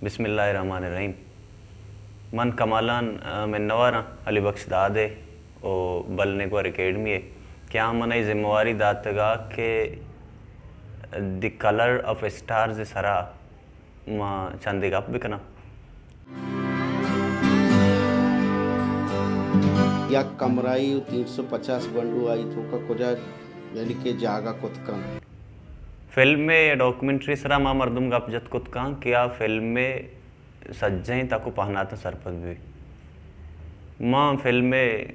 بسم اللہ الرحمن الرحیم۔ من کمالان، آ، منواراں علی بخش داد ءِ و بل نگور اکیڈمی ءِ کہ آ من ءَ ذمہ واری داتگ ءَ کہ دی کلر آف اسٹارز ءِ سرا ما چندے گپ بکناں۔ یک کمرہ ءَ و تین سو پچاس گونڈو آئی توکا کجا، یعنی کہ جاگہ کت کنت؟ فلم ءِ ڈاکومنٹری سرا ما مردم گپ جت کت کن کہ آ فلم ءِ سجہیں تک و پہناتاں سرپد بہ بی۔ ما فلم ءِ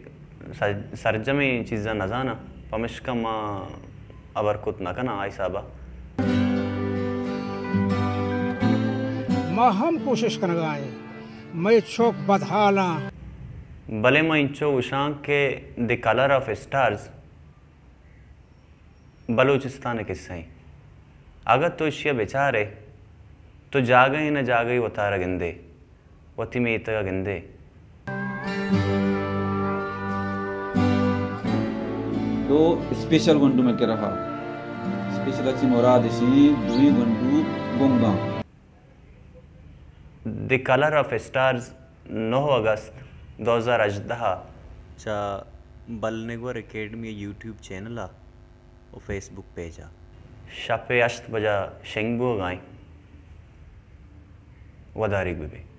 سج-، سرجمیں چیزاں نہ زاناں، پمشکا ما ہبر کت نہ کناں آ حسابا۔ ما ہم کوشش کنگا ایں، مئے چک بدحالاں۔ بلے ما انچو گوشاں کہ دی کلر آف اسٹارز بلوچستان ءِ قصہ ایں۔ اگاں تو ایشی ءَ بچارئے، تو جاگہے نہ جاگہے وتارا گندئے، وتی میتگ ءَ گندئے۔ دو اسپیشل گونڈو مئے کرا۔ اسپیشل ءَ چہ مراد ایش ایں دوئیں گونڈو گنگاں۔ دی کلر آف اسٹارز نو اگست دو ہزار ہژدہ ءَ چہ بل نگور اکیڈمی ءِ یوٹیوب چینل ءَ و فیس بک پیج ءَ شپ ءِ ہشت بجا شنگ بوگا ایں۔ وداریگ بہ بے۔